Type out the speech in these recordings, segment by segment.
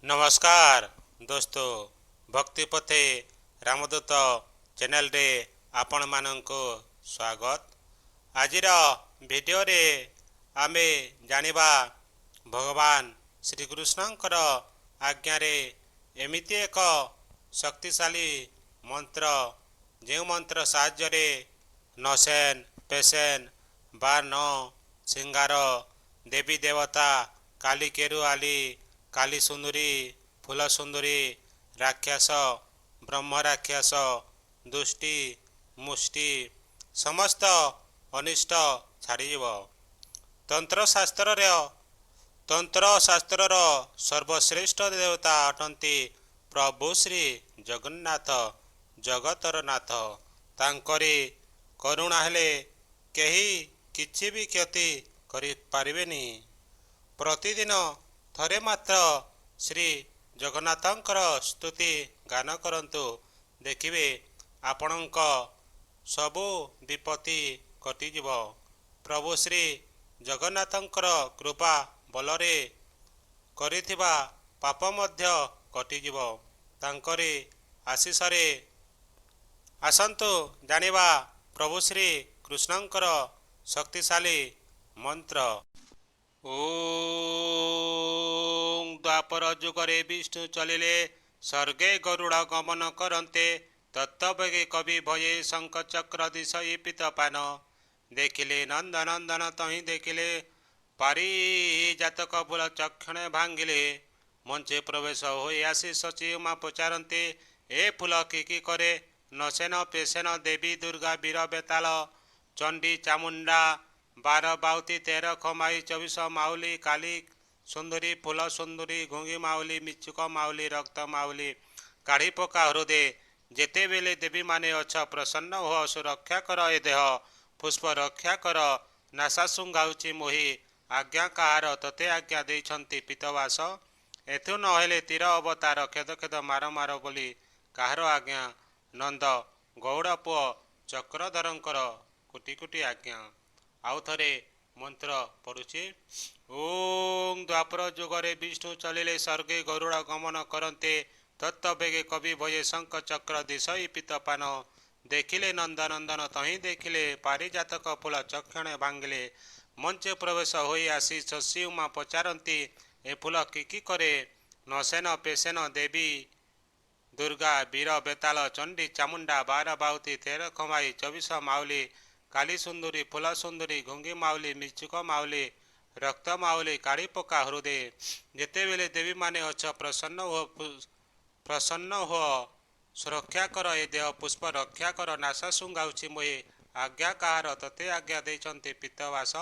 ନମସ୍କାର ଦୋସ୍ତ, ଭକ୍ତି ପଥେ ରାମଦୂତ ଚ୍ୟାନେଲରେ ଆପଣମାନଙ୍କୁ ସ୍ୱାଗତ। ଆଜିର ଭିଡ଼ିଓରେ ଆମେ ଜାଣିବା ଭଗବାନ ଶ୍ରୀକୃଷ୍ଣଙ୍କର ଆଜ୍ଞାରେ ଏମିତି ଏକ ଶକ୍ତିଶାଳୀ ମନ୍ତ୍ର, ଯେଉଁ ମନ୍ତ୍ର ସାହାଯ୍ୟରେ ନସେନ ପେସେନ ବା ନ ସିଙ୍ଗାର ଦେବୀ ଦେବତା, କାଲି କେରୁଆଲି, କାଲି ସୁନ୍ଦରୀ, ଫୁଲ ସୁନ୍ଦରୀ, ରାକ୍ଷସ, ବ୍ରହ୍ମ ରାକ୍ଷସ, ଦୁଷ୍ଟି ମୁଷ୍ଟି ସମସ୍ତ ଅନିଷ୍ଟ ଛାଡ଼ିଯିବ। ତନ୍ତ୍ରଶାସ୍ତ୍ରର ସର୍ବଶ୍ରେଷ୍ଠ ଦେବତା ଅଟନ୍ତି ପ୍ରଭୁ ଶ୍ରୀ ଜଗନ୍ନାଥ, ଜଗତର ନାଥ। ତାଙ୍କରି କରୁଣା ହେଲେ କେହି କିଛି ବି କ୍ଷତି କରିପାରିବେନି। ପ୍ରତିଦିନ ଥରେ ମାତ୍ର ଶ୍ରୀ ଜଗନ୍ନାଥଙ୍କର ସ୍ତୁତି ଗାନ କରନ୍ତୁ, ଦେଖିବେ ଆପଣଙ୍କ ସବୁ ବିପତ୍ତି କଟିଯିବ। ପ୍ରଭୁ ଶ୍ରୀ ଜଗନ୍ନାଥଙ୍କର କୃପା ବଳରେ କରିଥିବା ପାପ ମଧ୍ୟ କଟିଯିବ ତାଙ୍କରି ଆଶିଷରେ। ଆସନ୍ତୁ ଜାଣିବା ପ୍ରଭୁ ଶ୍ରୀ କୃଷ୍ଣଙ୍କର ଶକ୍ତିଶାଳୀ ମନ୍ତ୍ର। ଓଁ ଦ୍ୱାପର ଯୁଗରେ ବିଷ୍ଣୁ ଚଳିଲେ, ସ୍ୱର୍ଗେ ଗରୁଡ଼ ଗମନ କରନ୍ତେ, ତତ୍ତ୍ୱବେଗେ କବି ଭୟେ ଶଙ୍ଖ ଚକ୍ର ଦିଶଇ ପିତପାନ। ଦେଖିଲେ ନନ୍ଦନନ୍ଦନ ତହିଁ ଦେଖିଲେ ପାରିଜାତକ ଫୁଲ ଚକ୍ଷଣେ ଭାଙ୍ଗିଲେ। ମଞ୍ଚେ ପ୍ରବେଶ ହୋଇ ଆସି ଶଚୀ ଉମା ପଚାରନ୍ତି, ଏ ଫୁଲ କି କି କରେ? ନସେନ ପେସେନ ଦେବୀ ଦୁର୍ଗା ବୀର ବେତାଳ ଚଣ୍ଡୀ ଚାମୁଣ୍ଡା 12 ବାଉତି 13 ଖମାଇ 24 ମାଉଲି କାଲି ସୁନ୍ଦରୀ ଫୁଲ ସୁନ୍ଦରୀ ଘୁଙ୍ଗି ମାଉଲି ମିଚୁକ ମାଉଲି ରକ୍ତ ମାଉଲି କାଢ଼ି ପକା ହୃଦେ। ଯେତେବେଳେ ଦେବୀମାନେ ଅଛ ପ୍ରସନ୍ନ ହୁଅ, ସୁରକ୍ଷା କର ଏ ଦେହ, ପୁଷ୍ପ ରକ୍ଷା କର, ନାସା ଶୁଙ୍ଘାଉଛି ମୋହି। ଆଜ୍ଞା କାହାର? ତୋତେ ଆଜ୍ଞା ଦେଇଛନ୍ତି ପିତବାସ। ଏଥୁ ନହେଲେ ତୀର ଅବତାର ଖେଦ ଖେଦ ମାର ମାର ବୋଲି କାହାର ଆଜ୍ଞା? ନନ୍ଦ ଗଉଡ଼ ପୁଅ ଚକ୍ରଧରଙ୍କର କୋଟି କୋଟି ଆଜ୍ଞା। ଆଉ ଥରେ ମନ୍ତ୍ର ପଢ଼ୁଛି। ଓଁ ଦ୍ୱାପର ଯୁଗରେ ବିଷ୍ଣୁ ଚଳିଲେ, ସ୍ୱର୍ଗେ ଗରୁଡ଼ ଗମନ କରନ୍ତେ, ତତ୍ତ୍ୱବେଗେ କବି ଭୟେ ଶଙ୍ଖ ଚକ୍ର ଦିଶଇ ପିତପାନ। ଦେଖିଲେ ନନ୍ଦନନ୍ଦନ ତହିଁ ଦେଖିଲେ ପାରିଜାତକ ଫୁଲ ଚକ୍ଷଣେ ଭାଙ୍ଗିଲେ। ମଞ୍ଚେ ପ୍ରବେଶ ହୋଇ ଆସି ଶଶୀ ଉମା ପଚାରନ୍ତି, ଏ ଫୁଲ କି କି କରେ? ନସେନ ପେସେନ ଦେବୀ ଦୁର୍ଗା ବୀର ବେତାଳ ଚଣ୍ଡୀ ଚାମୁଣ୍ଡା 12 ବାଉତି 13 ଖମାଇ 24 ମାଉଲି କାଲି ସୁନ୍ଦରୀ ଫୁଲ ସୁନ୍ଦରୀ ଘୁଙ୍ଗି ମାଉଲି ମିଚୁକ ମାଉଲି ରକ୍ତ ମାଉଲି କାଢ଼ି ପକା ହୃଦେ। ଯେତେବେଳେ ଦେବୀମାନେ ଅଛ ପ୍ରସନ୍ନ ହୁଅ, ପ୍ରସନ୍ନ ହୁଅ, ସୁରକ୍ଷା କର ଏ ଦେହ, ପୁଷ୍ପ ରକ୍ଷା କର, ନାସ ଶୁଙ୍ଘାଉଛି ମୋହେ। ଆଜ୍ଞା କାହାର? ତୋତେ ଆଜ୍ଞା ଦେଇଛନ୍ତି ପିତବାସ।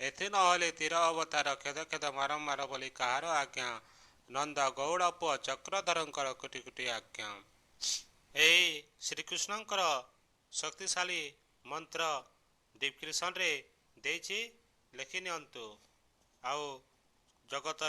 ଏଥି ନହେଲେ ତୀର ଅବତାର ଖେଦ ଖେଦ ମାର ମାର ବୋଲି କାହାର ଆଜ୍ଞା? ନନ୍ଦ ଗଉଡ଼ ପୁଅ ଚକ୍ରଧରଙ୍କର କୋଟି କୋଟି ଆଜ୍ଞା। ଏହି ଶ୍ରୀକୃଷ୍ଣଙ୍କର ଶକ୍ତିଶାଳୀ ମନ୍ତ୍ର ଡିସ୍କ୍ରିପସନ୍ରେ ଦେଇଛି, ଲେଖି ନିଅନ୍ତୁ ଆଉ ଜଗତର